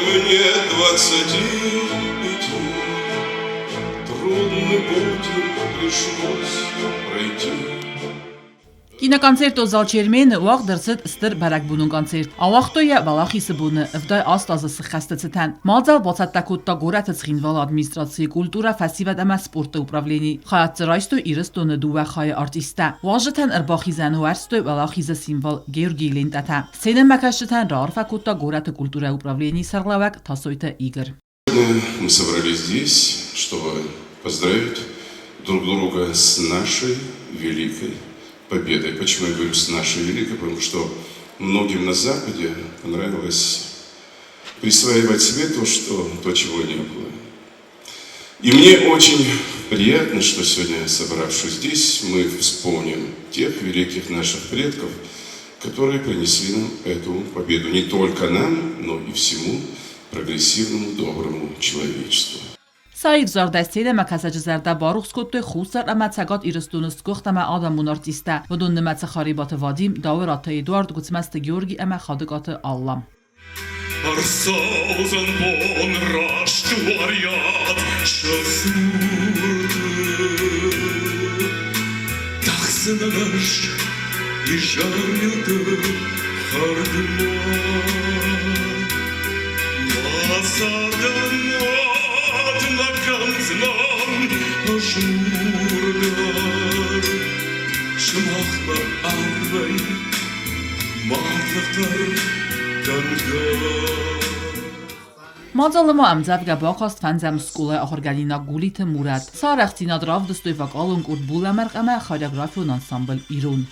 мне 25, Трудный путь им пришлось пройти. Киноконцертон зал Чермен-ы уагъд ӕрцыд стыр бӕрӕгбонон концерт. Ауагътой йӕ Уӕлахизы боны 78 азы сыххӕсты цытӕн. Мадзал бацӕттӕ кодта горӕты Цхинвалы администрацийы культурӕ, фӕсивӕд ӕмӕ спорты управлени. Хайад дзы райстой Ирыстоны дыууӕ хайы артисттӕ. Уазджытӕн ӕрбахизӕны уӕрстой Уӕлахизы символ Георгийы лентӕтӕ. Сценӕмӕкӕсджытӕн раарфӕ кодта горӕты культурӕйы управленийы сӕргълӕууӕг Тасойты Игорь. Мы собрались здесь, чтобы поздравить друг друга с нашей великой победой. Почему я говорю «с нашей великой»? Потому что многим на Западе понравилось присваивать себе то, что, то, чего не было. И мне очень приятно, что сегодня, собравшись здесь, мы вспомним тех великих наших предков, которые принесли нам эту победу. Не только нам, но и всему прогрессивному, доброму человечеству. Саив зӕрдӕ сценӕмӕкӕсӕджы зӕрдӕ барухс кодтой Хуссар ӕмӕ Цӕгат Ирыстоны сгуыхт ӕмӕ адӕмон артисттӕ. Уыдон нымӕцы Харебаты Вадим, Дауыраты Эдуард, Гуыцмӕзты Георги ӕмӕ Хадыкъаты Алла. Ӕрцӕудзӕн бон раст уариат сӕ цурты. Тӕхдзынӕн ӕз изӕрмилты хӕрдмӕ. Мӕ цардӕн уӕд нӕ кӕндзынӕн ӕз мур дӕр. Сымахмӕ арвӕй Мадзалы ма ӕмдзӕвгӕ бакаст фӕндзӕм скъолайы ахуыргӕнинаг Гулиты Мурат. Сӕ арӕхстдзинад равдыстой вокалон къорд Булӕмӕргъ ӕмӕ хореографион ансамбль Ирон.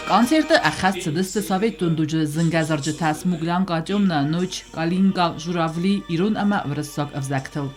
Концерты ӕххӕст цыдысты советон дуджы зынгӕ зарджытӕ Смуглянка, Темная ночь, Калинка, Журавли ирон ӕмӕ уырыссаг ӕвзӕгтыл.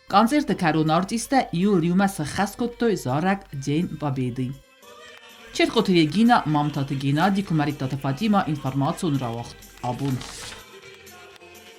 Концерты кӕрон артисттӕ иу-иумӕ сӕххӕст кодтой зарӕг «День Победы». Чертхъоты Регина, Мамтаты Геннадий, Куымӕридтаты Фатимӕ, информацион рауагъд «Абон».